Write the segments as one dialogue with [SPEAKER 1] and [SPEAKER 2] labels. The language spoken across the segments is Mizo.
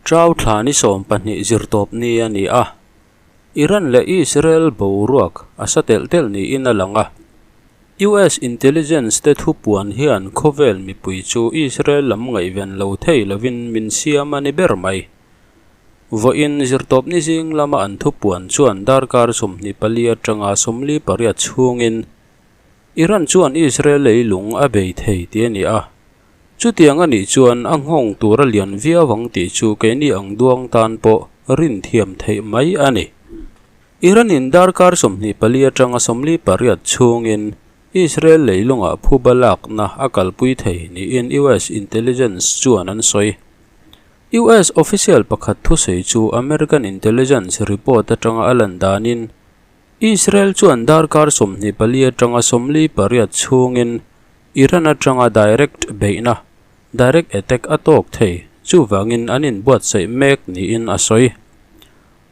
[SPEAKER 1] Ṭau thla ni 12 zirtawp ni a ni a, Iran leh Israel boruak a sa telh telh niin a lang a. US intelligence te thupuan hian khawvel mipui chu Israel lam ngaihven lo thei lovin min siam a ni ber mai. Vawiin zirtawp ni zing lama an thupuan chuan darkar 24 atanga 48 chhungin Iran chuan Israel leilung a bei thei tih a ni a. Chutiang a nih chuan a nghawng tur a lian viau ang tih chu keini ang duang tan pawh rin thiam theih mai a ni. Iran-in darkar 24 atanga 48 chhungin Israel leilungah phuba lakna a kalpui thei niin US intelligence chuan an sawi. US official pakhat thusawi chu American intelligence report atanga a lan danin Israel chuan darkar 24 atanga 48 chhungin Iran atanga direct beihna, direct attack, a tawk thei, chuvangin an inbuatsaih mek niin a sawi.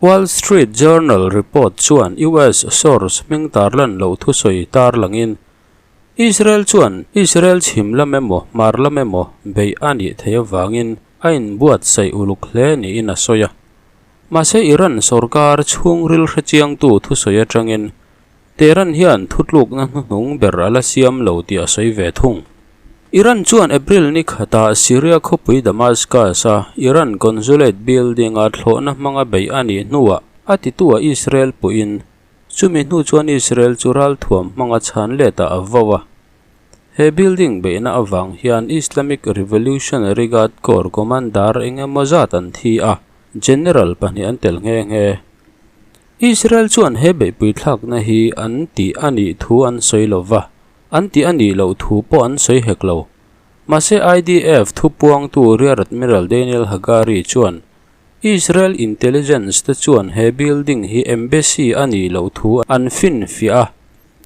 [SPEAKER 1] Wall Street Journal report chuan US source hming tarlan loh thusawi tarlangin Israel chuan Israel chhim lam emaw hmar lam emaw beih a nih theih avangin a inbuatsaih uluk hle niin a sawi a. Mahse Iran sorkar chhungril hrechiangtu thusawi atangin Tehran hian thutlukna hnuhnung ber a la siam lo tih a sawi ve thung. Iran chuan April ni khatah Syria khawpui Damascus-a Iran consulate building-a thlawhna hmanga beih a nih hnuah a titu-ah Israel puhin chumi hnu chuan Israel chu ralthuam hmanga chhan letah a vo a. He building beihna avang hian Islamic Revolutionary Guard Corps commander eng emaw zat an thi a, General pahnih an tel nghe nghe. Israel chuan he beihpui thlakna hi an tih a nih thu an sawi lo va, an tih a nih loh thu pawh an sawi hek lo. Mahse IDF thupuangtu Rear Admiral Daniel Hagari chuan Israel intelligence te chuan he building hi embassy a nih loh thu an finfiah a,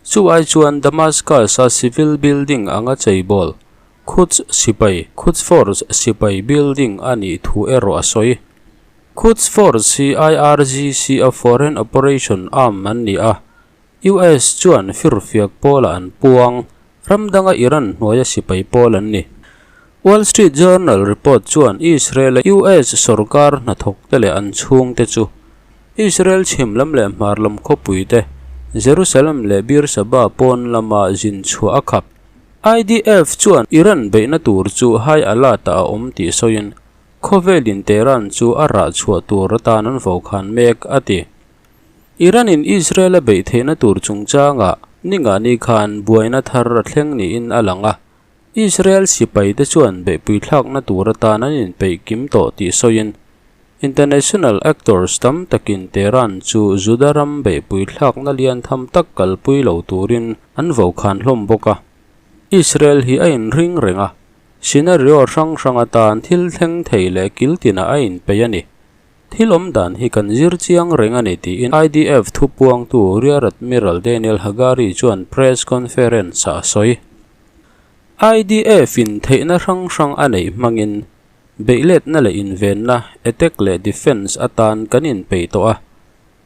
[SPEAKER 1] chu ai chuan Damascus-a civil building anga cheibawl Quds sipai, Quds Force sipai building a nih thu erawh a sawi. Quds Force hi IRGC a foreign operation arm an ni a, US chuan firfiak pawlah an puang, ram danga Iran hnuaia sipai pawl an ni. Wall Street Journal report chuan Israel-a US sorkar hnathawkte leh an chhungte chu Israel chhim lam leh hmar lam khawpuite, Jerusalem leh Beersheba pawn lama zin chhuah a khap. IDF chuan Iran beihna tur chu high alert ah a awm tih sawiin khawvelin Tehran chu a rah chhuah tur atan an vokhan mek a ti. Iran in Israel a beih theihna tur chungchangah ningani khan buaina thar a thleng niin a lang a, Israel sipaite chuan beihpui thlakna tur atan an inpeih kim tawh tih sawiin international actors tam takin Tehran chu Juda ram beihpui thlakna lian tham tak kalpui lo turin an vokhan hlawm bawk a. Israel hi a inring reng a, scenario hrang hrang atan thil thleng thei leh kil tinah a inpeih a ni. Thil awm dan hi kan zir chiang reng a ni tiin IDF thupuangtu Rear Admiral Daniel Hagari chuan press conference-ah a sawi. IDF-in theihna hrang hrang a neih hmangin beihletna leh invenna, attack leh defence, atan kan inpeih tawh a,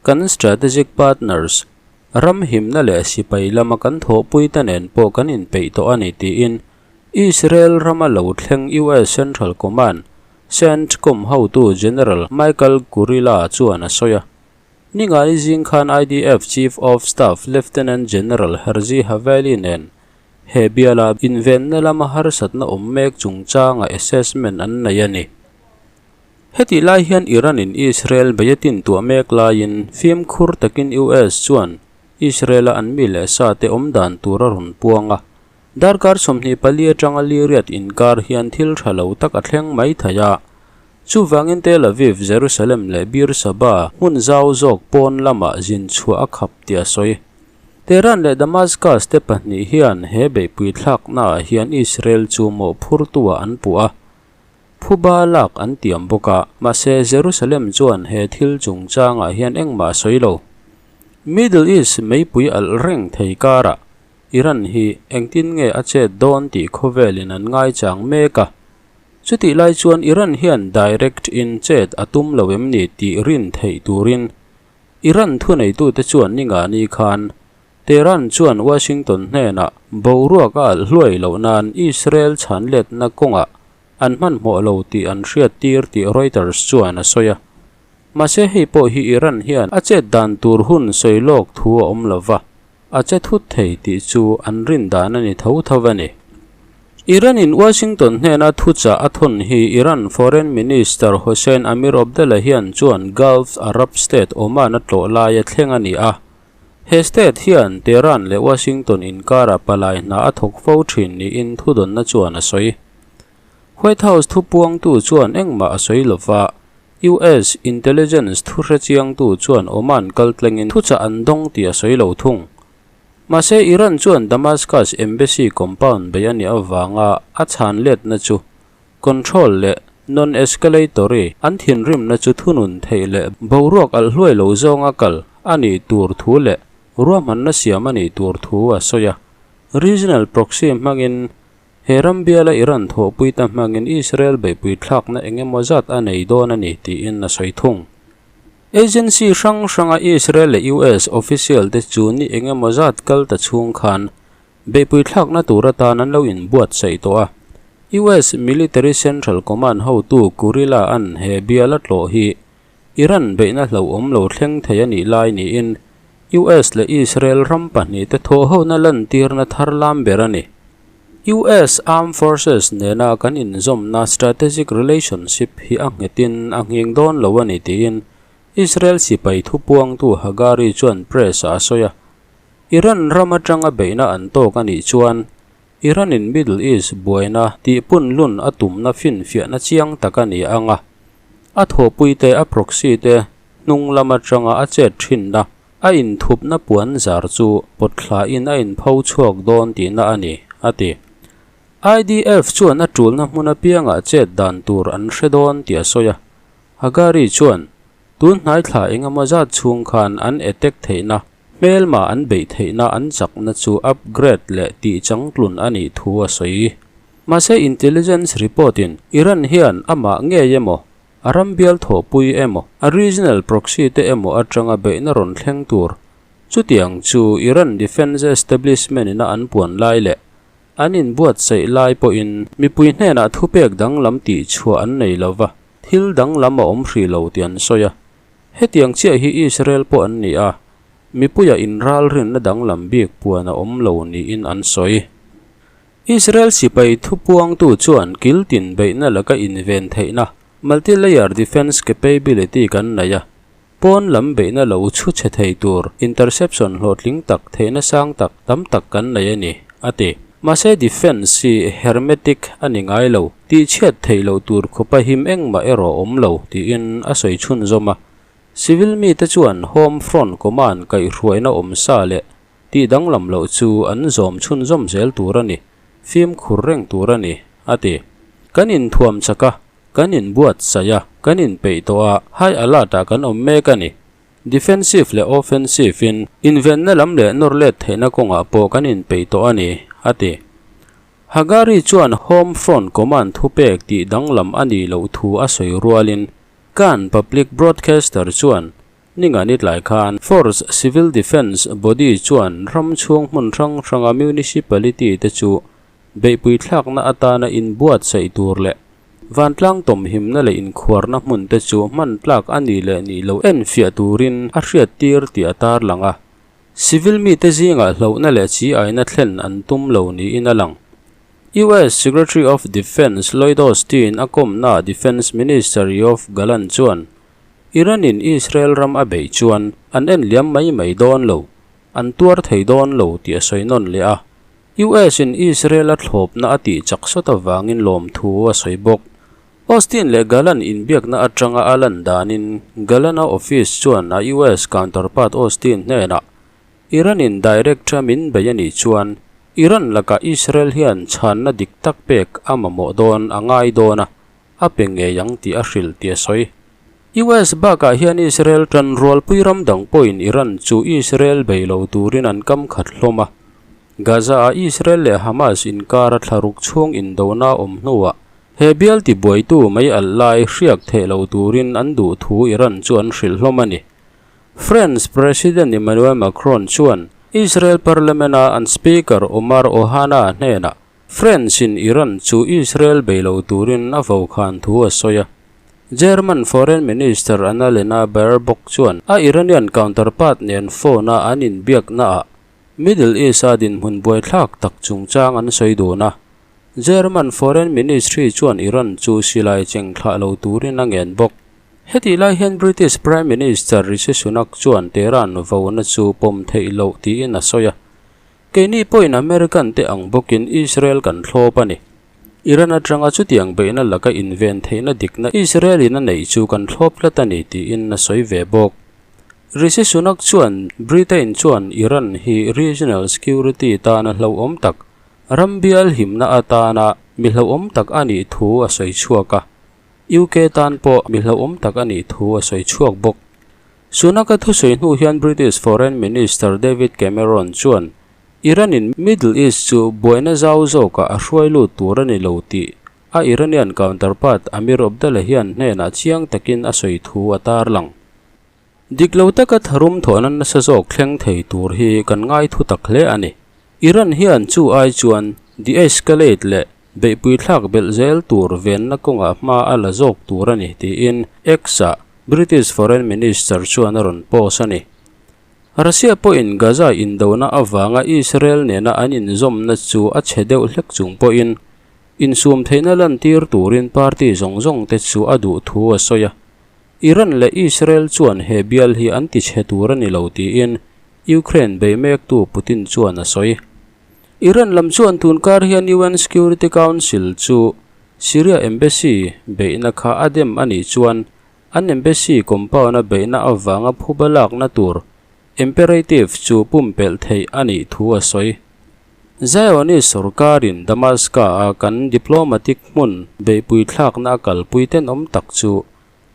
[SPEAKER 1] kan strategic partners, ram himna leh sipai lama kan thawhpuite nen pawh kan inpeih tawh a ni tiin Israel rama lo thleng US Central Command, CENTCOM, hotu General Michael Kurilla chuan a sawi a. Ningai zing khan IDF Chief of Staff Lieutenant General Herzi Haveli nen he biala invenna lama harsatna awm mek chungchanga assessment an nei a ni. Hetih lai hian Iran-in Israel bei a tintuah mek laiin fimkhur takin US chuan Israel-a an mi leh sa te awm dan tur a rawn puang a. Darkar 24 atanga liriat inkar hian thil tha lo tak a thleng mai thei a. Chuvangin Tel Aviv, Jerusalem leh Beersheba hmun zau zawk pawn lamah zin chhuah a khap tih a sawi. Tehran leh Damascus te pahnih hian he beihpui thlaknaah hian Israel chu mawhphurtuah an puh a. Phuba lak an tiam bawk a, mahse Jerusalem chuan he thil chungchangah hian engmah a sawi lo. Middle East meipui alh reng thei karah Iran hi engtin nge a chet dawn tih khawvelin an ngaichang mek a. Chutih lai chuan Iran hian direct in chet a tum lo em ni tih rin theih turin Iran thuneitute chuan ningani khan Tehran chuan Washington hnenah boruak a alh hluai loh nan Israel chhanletna kawngah an hmanhmawh lo tih an hriattir tih Reuters chuan a sawi a. Mahse hei pawh hi Iran hian a chet dan tur hun sawi lawk thu a awm lo va, a che thut thei tih chu an rin dan a ni tho tho a ni. Iran-in Washington hnena thuchah a thawn hi Iran Foreign Minister Hossein Amirabdollahian chuan Gulf Arab state Oman a tlawh laia thleng a ni a. He state hian Tehran leh Washington inkara palai hna a thawk fo thin niin thudawnna chuan a sawi. White House thupuangtu chuan engmah a sawi lova, US intelligence thu hrechiangtu chuan Oman kaltlengin thuchah an dawng tih a sawi lo thung. Mahse Iran chuan Damascus embassy compound bei a nih avanga a chhan letna chu control leh non-escalatory an thinrimna chu thunun theih leh boruak alh hluai lo zawnga kal a nih tur thu leh ruahmanna siam a nih tur thu a sawi a. Regional proxy hmangin he ram biala Iran thawhpuita hmangin Israel beihpui thlakna eng emaw zat a nei dawn a ni tiin a sawi thung. Agency hrang hranga Israel leh US official te chu ni eng emaw zat kal ta chhung khan Beihpui thlakna tur atan an lo inbuatsaih tawh a. US Military Central Command hotu Kurilla an he bial a tlawh hi Iran beihna hlauhawm lo thleng thei a nih lai niin US leh Israel ram pahnihte thawhhona lantirna thar lam ber a ni. US Armed Forces nena kan inzawmna strategic relationship hi a nghetin a nghing dawn lo a ni tiin Israel sipai thupuangtu Hagari chuan press-ah a sawi a. Iran ram atanga beihna an tawk a nih chuan Iran-in Middle East buaina tihpun lun a tumna finfiahna chiang tak a ni ang a, a thawhpuite a proxy te hnung lam atanga a chet thinna a inthupna puan zar chu pawtthlain a inpho chhuak dawn tihna a ni, a ti. IDF chuan a tulna hmun apiangah chet dan tur an hre dawn tih a sawi a, Hagari chuan tun hnai thla engemaw zat chhung khan an attack theihna Hmelma an beih theihna an chakna chu upgrade leh tih changtlun a nih thu a sawi. Mahse intelligence report in Iran hian amah ngei emaw, a ram bial thawhpui emaw, a regional proxy te emaw atanga beihna rawn thleng tur chutiang chu Iran defence establishment ina an puan lai leh an inbuatsaih lai pawhin mipui hnenah thupek danglam tih chhuah an nei lova, thil danglam a awm hrih lo tih an sawi a. Hetiang chiah hi Israel pawh an ni a, mipuia inralrinna danglam bik puan a awm lo niin an sawi. Israel sipai thupuangtu chuan kiltin beihna laka inven theihna, multi-layer defence capability, kan nei a, pawn lam beihna lo chhu chhe thei tur interception hlawhtling tak theihna sang tak tam tak kan nei a ni, a ti. Mahse defence hi hermetic a ni ngai lo. Tihchhiat theih loh tur khawpa him engmah erawh awm lo, tiin a sawi chhunzawm a. Civil mite chuan Home Front Command kaihhruaina awm sa leh tih danglam loh chu an zawm chhunzawm zel tur a ni, fimkhur reng tur a ni, a ti. Kan inthuam chak a, kan inbuatsaih a, kan inpeih tawh a, high alert-ah kan awm mek a ni. Defensive leh offensive in invenna lam leh nawr let theihna kawngah pawh kan inpeih tawh a ni, a ti. Hagari chuan Home Front Command thupek tih danglam a nih loh thu a sawi rualin Kan public broadcaster chuan Ningani tlai khan Force Civil Defence body chuan ram chhung hmun hrang hranga municipality te chu beihpui thlakna atana inbuatsaih tur leh vantlang tawmhimna leh inkhuarna hmun te chu hman tlak a nih leh nih loh enfiah turin a hriattir tih a tarlang a. Civil mite zingah hlauhna leh chi aina thlen an tum lo niin a lang. US Secretary of Defence Lloyd Austin a kawmnaah Defence Minister Yoav Gallant chuan, Iran-in Israel ram a beih chuan an en liam mai mai dawn lo, an tuar thei dawn lo tih a sawi nawn leh a. US-in Israel a thlawpna a tih chak sawt avangin lawmthu a sawi bawk. Austin leh Gallant inbiakna atanga a lan danin Gallant-a office chuan a US counterpart Austin hnenah Iran-in direct tha min bei a nih chuan Iran lakah Israel hian chhanna dik tak pek a mamawh dawn a ngai dawn a, a pe ngei ang tih a hrilh tih a sawi. US bakah hian Israel tan rualpui ram dang pawhin Iran chu Israel bei lo turin an kam khat hlawm a. Gaza-a Israel leh Hamas inkara thlaruk chhung indona awm hnuah He bial tibuaitu mai alh lai hriak theih lo turin an duh thu Iran chu an hrilh hlawm a ni. France President Emmanuel Macron chuan Israel Parliament-a an Speaker Omar Ohana hnenah France-in Iran chu Israel bei lo turin a vokhan thu a sawi a. German Foreign Minister Annalena Baerbock chuan a Iranian counterpart nen phone-a an inbiaknaah Middle East-a dinhmun buaithlak tak chungchang an sawi dun a. German Foreign Ministry chuan Iran chu silai cheng thlah lo turin a ngen bawk. Hetih lai hian British Prime Minister Rishi Sunak chuan Tehran vona chu pawm theih loh tiin a sawi a. Keini pawhin American te ang bawkin Israel kan thlawp a ni. Iran atanga chutiang beihna laka inven theihna dikna Israel-in a neih chu kan thlawp tlat a ni tiin a sawi ve bawk. Rishi Sunak chuan Britain chuan Iran hi regional security tana hlauhawm tak, ram bial himna atana mi hlauhawm tak a nih thu a sawi chhuak a. UK tan pawh mi hlauhawm tak a nih thu a sawi chhuak bawk. Sunak-a thusawi hnu hian British Foreign Minister David Cameron chuan Iran-in Middle East chu buaina zau zawkah a hruai lut tur a ni lo tih a Iranian counterpart Amir Abdollahian hnenah chiang takin a sawi thu a tarlang. Dik lo taka tharum thawhna nasa zawk thleng thei tur hi kan ngai thu tak hle a ni. Iran hian chu ai chuan de-escalate leh beihpui thlak belh zel tur venna kawngah hma a la zawk tur a ni tiin X-ah British Foreign Minister chuan a rawn post a ni. Russia pawhin Gaza indona avanga Israel nena an inzawmna chu a chhe deuh hlek chung pawhin insum theihna lantir turin party zawng zawng te chu a duh thu a sawi a. Iran leh Israel chuan he bial hi an ti chhe tur a ni lo tiin Ukraine bei mektu Putin chuan a sawi. Iran lam chuan tun kar hian UN Security Council chu Syria Embassy beihna kha a dem a nih chuan an Embassy compound-a beihna avanga phuba lakna tur imperative chu pumpelh theih a nih thu a sawi. Zionist sorkarin Damascus-a kan diplomatic hmun beihpui thlakna a kalpui tenawm tak chu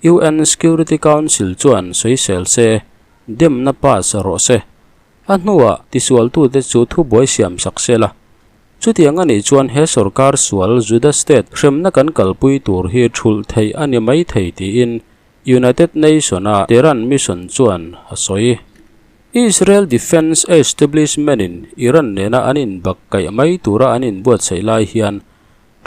[SPEAKER 1] UN Security Council chuan sawisel se, demna pass rawh se. A hnuah tisualtute chu thubuai siam sak se la. Chutiang a nih chuan he sorkar sual Juda state hremna kan kalpui tur hi thulh theih a ni mai thei tiin United Nation-a Tehran mission chuan a sawi. Israel Defence Establishment-in Iran nena an inbak kaih mai tura an inbuatsaih lai hian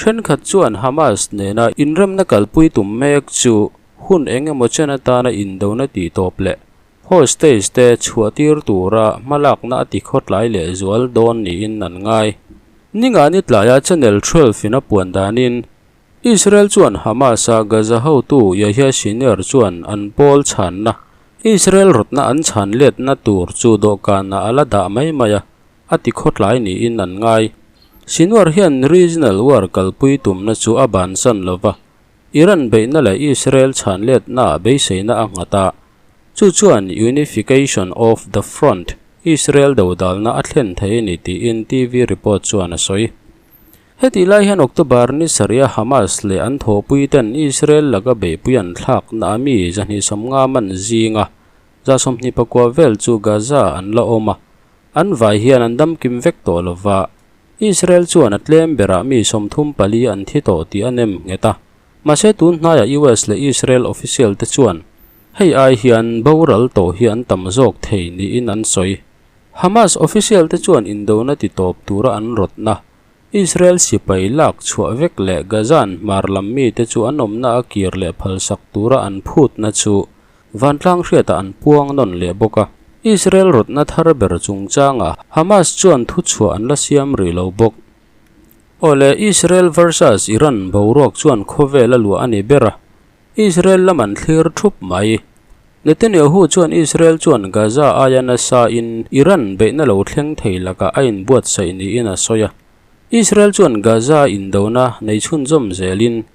[SPEAKER 1] thenkhat chuan Hamas nena inremna kalpui tum mek chu hun eng emaw chen atana indona tihtawp leh Hostage te chhuah tir tura hmalakna a ti khawtlai leh zual dawn niin an ngai. Ningani tlaia Channel 12 in a puan danin Israel chuan Hamas-a Gaza hotu Yahya Sinwar chuan an pawl chhanna Israel rawtna an chhan letna tur chu dawhkanah a la dah mai mai a, a ti khawtlai niin an ngai. Sinwar hian regional war kalpui tumna chu a bansan lova, Iran beihna leh Israel chhan letnaah beiseina a nghat a, chu chuan unification of the front, Israel dodalna a thlen thei a ni tiin TV report chuan a sawi. Hetih lai hian October ni sarih a Hamas leh an thawhpui ten Israel laka beihpui an thlakna a mi 250 man zinga 29 vel chu Gaza an la awm a, an vai hian an damkim vek tawh lova, Israel chuan a tlem berah mi 34 an thi tawh tih a nem nghet a. Mahse tun hnaiah US leh Israel official te chuan hei ai hian boral tawh hi an tam zawk thei niin an sawi. Hamas official te chuan indona ti tawp tura an rawtna Israel sipai lak chhuah vek leh Gaza-n hmar lam mite chu an awmna a kir leh phalsak tura an phutna chu vantlang hriatah an puang nawn leh bawk a. Israel rawtna thar ber chungchangah Hamas chuan thuchhuah an la siam rih lo bawk. Awle, Israel versus Iran boruak chuan khawvel a luah a ni ber a, Israel lam an thlir thup mai. Netanyahu chuan Israel chuan Gaza aia nasa in Iran beihna lo thleng thei lakah a inbuatsaih niin a sawi a. Israel chuan Gaza indona nei chhunzawm zelin,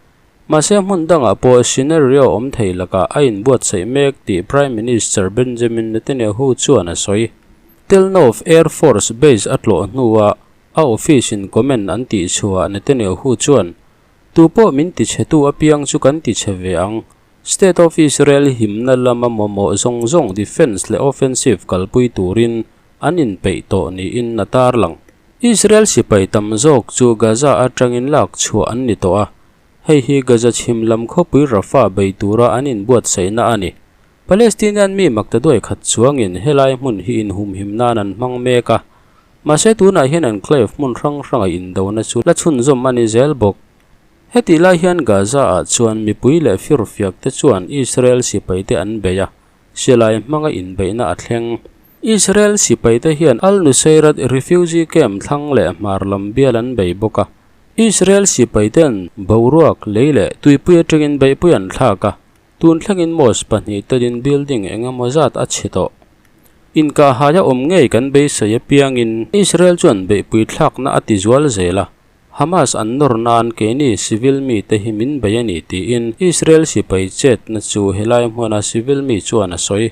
[SPEAKER 1] mahse hmun dangah pawh scenario awm thei lakah a inbuatsaih mek tih Prime Minister Benjamin Netanyahu chuan a sawi. Tel Nov Air Force Base a tlawh hnuah A office in comment an tih chhuah Netanyahu chuan, Tu pawh min tichhetu apiang chu kan tichhe ve ang. State of Israel himna lama mamawh zawng zawng defence leh offensive kalpui turin an inpeih tawh niin a tarlang. Israel sipai tam zawk chu Gaza atangin lak chhuah an ni tawh a, hei hi Gaza chhim lam khawpui Rafah bei tura an inbuatsaihna a ni. Palestinian mi maktaduai khat chuangin helai hmun hi inhumhim nan an hmang mek a. Mahse tunah hian enclave hmun hrang hranga indona chu la chhunzawm a ni zel bawk. Hetih lai hian Gaza-ah chuan mipui leh firfiak te chuan Israel sipaite an bei a, silai hmanga inbeihna a thleng. Israel sipaite hian Al-Nuseirat refugee camp thlang leh hmar lam bial an bei bawk a. Israel sipaiten boruak, lei leh tuipui atangin beihpui an thlak a, tun thlengin mosque pahnih telin building eng emaw zat a chhe tawh. Inkahhaia awm ngei kan beisei apiangin Israel chuan beihpui thlakna a tizual zel a, Hamas an nawr nan keini civil mite hi min bei a ni tiin Israel sipai chetna chu helai hmuna civil mi chuan a sawi.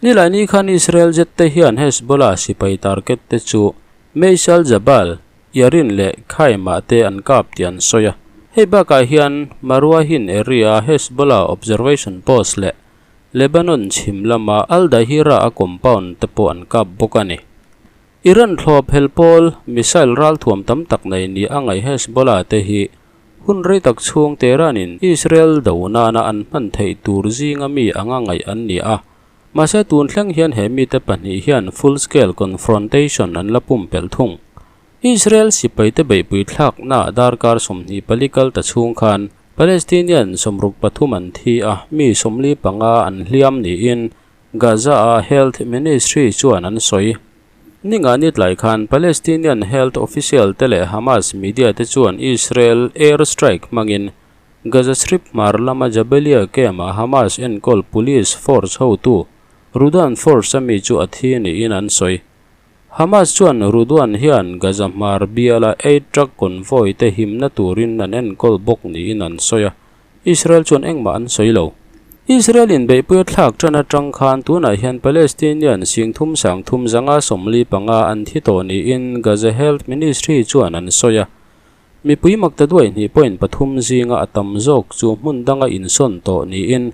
[SPEAKER 1] Nilaini khan Israel jet te hian Hezbollah sipai target te chu Meis al-Jabal, Yarin leh Khaimah te an kap tih an sawi a. Hei bakah hian Marwahin area Hezbollah observation post leh Lebanon chhim lama Al-Dahira a compound te pawh an kap bawk a ni. Iran thlawp hel pawl missile ralthuam tam tak nei ni a ngaih Hezbollah te hi hun rei tak chhung Tehran-in Israel do nana an hman theih tur zinga mi anga ngaih an ni a. Mahse tun thleng hian he mite pahnih hian full scale confrontation an la pumpelh thung. Israel sipaite beihpui thlakna darkar 24 kal ta chhung khan Palestinian 63 an thi a, mi 45 an hliam niin Gaza-a Health Ministry chuan an sawi. Ningani tlai khan Palestinian health official te leh Hamas media te chuan Israel air strike hmangin Gaza Strip hmar lama Jabalia camp-ah Hamas enkawl police force hotu Rudwan Force a mi chu a thi niin an sawi. Hamas chuan Rudwan hian Gaza hmar biala aid truck convoy te himna turin an enkawl bawk niin an sawi a. Israel chuan engmah an sawi lo. Israel in beihpui a thlak tan atang khan tunah hian Palestinian singthum sangthum zanga 45 an thi tawh niin Gaza Health Ministry chuan an sawi a. Mipui makta duai hnih point pathum zinga a tam zawk chu hmun danga insawn tawh niin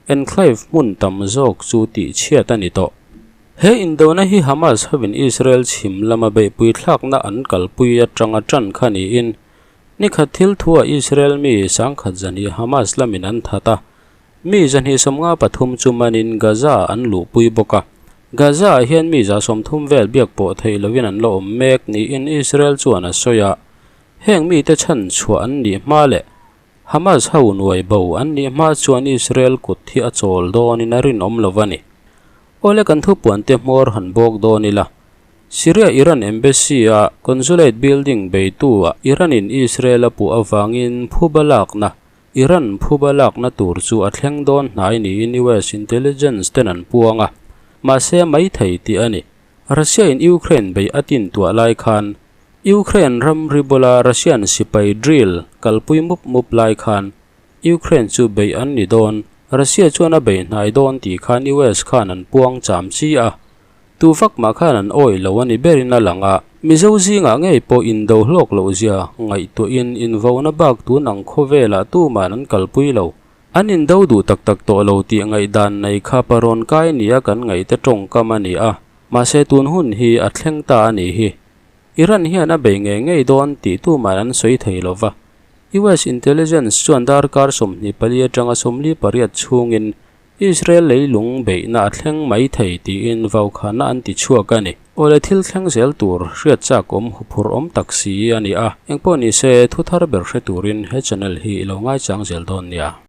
[SPEAKER 1] enclave hmun tam zawk chu tih chhiat a ni tawh. He indona hi Hamas hovin Israel chhim lama beihpui thlakna an kalpui atanga tan kha niin Nikhat thil thu ah Israel mi sangkhat zahnih Hamas lamin an that a, mi zahnih 53 chu manin Gaza an luhpui bawk a. Gaza ah hian mi za 30 vel biak pawh theih lovin an la awm mek niin Israel chuan a sawi a. Heng mite chhan chhuah an nih hma leh Hamas ho nuai bo an nih hma chuan Israel kut hi a chawl dawnin a rinawm lo a ni. Awle kan thupuan te hmawr han bawk dawn ila. Syria Iran Embassy a Consulate building beitu ah Iran in Israel a puh avangin phuba lakna Iran phuba lakna tur chu a thleng dawn hnai niin US intelligence ten an puang a. Mahse mai thei tih a ni. Russia in Ukraine bei a tin tuah lai khan Ukraine ram ri bula Russian sipai drill kalpui mup mup lai khan Ukraine chu bei an ni dawn Russia chuan a bei hnai dawn tih khan US khan an puang cham chi a. Tu vak mah khan an awih lo a ni berin a lang a. Mizo zingah ngei pawh indo hlawk loh zia ngaihtuahin invona bak tun ang khawvelah tuman an kalpui lo. An indo duh tak tak tawh lo tih ngaihdan nei kha parawn kai nia kan ngaihte tawngkam a ni a, mahse tun hun hi a thleng ta a nih hi. Iran hian a bei ngei ngei dawn tih tuman an sawi thei lo va. US intelligence chuan darkar 24 atanga 48 chhungin Israel leilung beihna a thleng mai thei tiin vaukhana an ti chhuak a ni. Awle thil thleng zel tur hriat chak awm huphurh awm tak si a ni a, engpawh ni se thu thar ber hre turin he channel hi i lo ngaichang zel dawn nia.